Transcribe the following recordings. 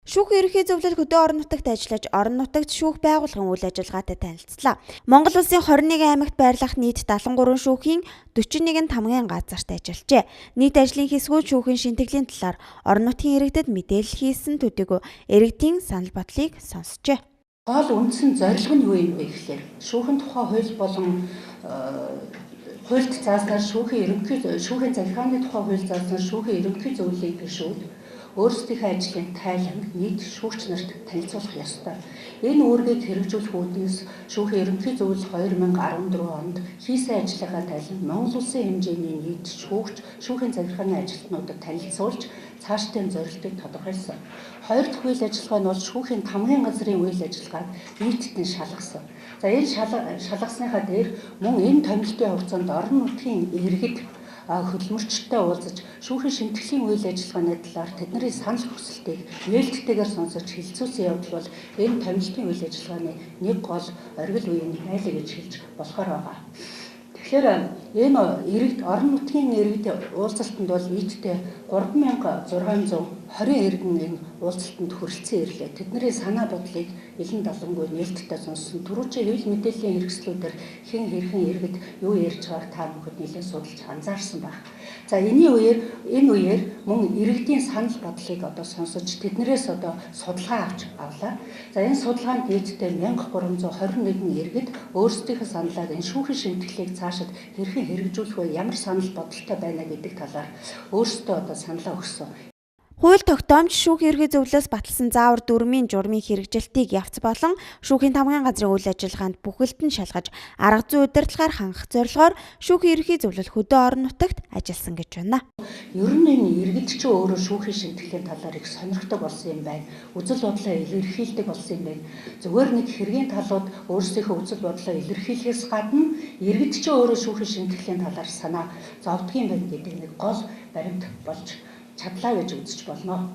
Шүүхийн ерөнхий зөвлөл хөдөө орон нутагт ажиллаж, орон нутагт шүүх байгууллагын үйл ажиллагаатай танилцлаа. Монгол Улсын 21 аймагт байрлах нийт 73 шүүхийн 41 тамгын газарт ажиллажээ. Нийт ажлын хэсгүүд шүүхийн шинтгэлийн талаар орон нутгийн иргэдэд мэдээлэл хийсэн төдийгүй иргэдийн санал бодлыг сонсжээ. Гол үндсэн зорилго нь юу юм бэ гэхээр шүүхийн тухай хууль болон хуульд зааснаар шүүхийн ерөнхий шүүхийн захиргааны тухай хууль зааснаар шүүхийн ерөнхий зөвлөлийн гишүүд өөрсдийнхөө ажлын тайланг нийт шүүгч нарт танилцуулах ёстой. Энэ үүргийг хэрэгжүүлэх үүднээс шүүхийн ерөнхий зөвлөл 2014 онд хийсэн ажлынхаа тайлан Монгол Улсын хэмжээний нийт шүүгч, шүүхийн захиргааны ажилтнуудад танилцуулж цаашдын зорилтыг тодорхойлсон. Хоёр дахь үйл ажиллагаа нь бол шүүхийн тамгын газрын үйл ажиллагааг нийтэд нь шалгасан. За, энэ шалгасныхаа дээр мөн энэ томилтын хугацаанд орон нутгийн иргэд хөдөлмөрчтэй уулзаж, шүүхийн шимтгэлийн үйл ажиллагааны талаар тэдний санал хүсэлтийг нээлттэйгээр сонсож хэлэлцүүлсэн явдал бол энэ томилтын үйл ажиллагааны нэг гол оргил үеийн байлаа гэж хэлж болохоор байгаа. Тэгэхээр энэ иргэд, орон нутгийн иргэд уулзалтанд бол нийтдээ 3620 иргэн энэ уулзалтанд хүрэлцэн ирлээ. Тэдний санаа бодлыг илэн далангүй нээлттэй сонссон. Түрүүчийн хэвлэл мэдээллийн хэрэгслүүдээр хэн хэрхэн иргэд юу ярьж байгааг та бүхэд нэлээд судалж анзаарсан байх. За, энэ үеэр мөн иргэдийн санал бодлыг одоо сонсож, тэднэрээс одоо судалгаа авч авлаа. За, энэ судалгаанд нийтдээ 1321 иргэд өөрсдийнхөө саналаар энэ шүүхийн шимтгэлийг цаашид хэрхэн хэрэгжүүлэх вэ, ямар санал бодолтой байна гэдэг талаар өөрсдөө одоо саналаа өгсөн. Хууль тогтоомж, шүүхийн ерөнхий зөвлөлөөс баталсан заавар дүрмийн журмын хэрэгжилтийг явц болон шүүхийн тамгын газрын үйл ажиллагаанд бүхэлд нь шалгаж, арга зүйн удирдлагаар хангах зорилгоор шүүхийн ерөнхий зөвлөл хөдөө орон нутагт ажилласан гэж байна. Ер нь энэ иргэд чинь өөрөө шүүхийн шимтгэлийн талаар их сонирхдаг болсон юм байна. Үзэл бодлоо илэрхийлдэг болсон юм байна. Зүгээр нэг хэргийн талууд өөрсдийнхөө үзэл бодлоо илэрхийлэхээс гадна иргэд чинь өөрөө шүүхийн шимтгэлийн талаар санаа зовдөг юм байна гэдэг нэг гол баримт болж чадлаа гэж үзэж болно.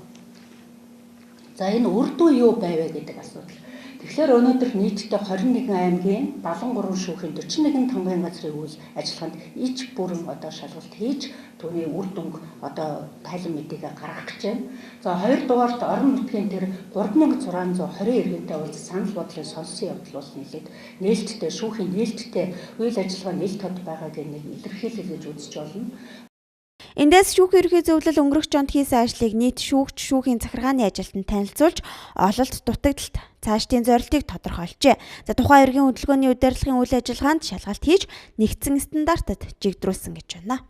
За, энэ үр дүн юу байв вэ гэдэг асуудал. Тэгэхээр өнөөдөр нийтдээ 21 аймгийн 73 шүүхийн 41 тамгын газрын үйл ажиллагаанд ич бүрэн одоо шалгалт хийж, түүний үр дүнг одоо тайлан мэдээгээ гаргах гэж байна. За, хоёрдугаарт орон нутгийн тэр 3620 иргэнтэй уулзсан, санал бодлыг сонссон явдал бол нэлээд нээлттэй, шүүхийн нээлттэй үйл ажиллагаа нэл тод байгааг нэг илэрхийлэл гэж үзэж болно. Эндээс шүүхийн ерөнхий зөвлөл өнгөрөх жонд хийсэн ажлыг нийт шүүгч, шүүхийн захиргааны ажилтнанд танилцуулж, ололт дутагдалт, цаашдын зорилтыг тодорхойлжээ. За, тухайн эргийн хөдөлгөөний удирдлагын үйл ажиллагаанд шалгалт хийж, нэгдсэн стандартад жигдрүүлсэн гэж байна.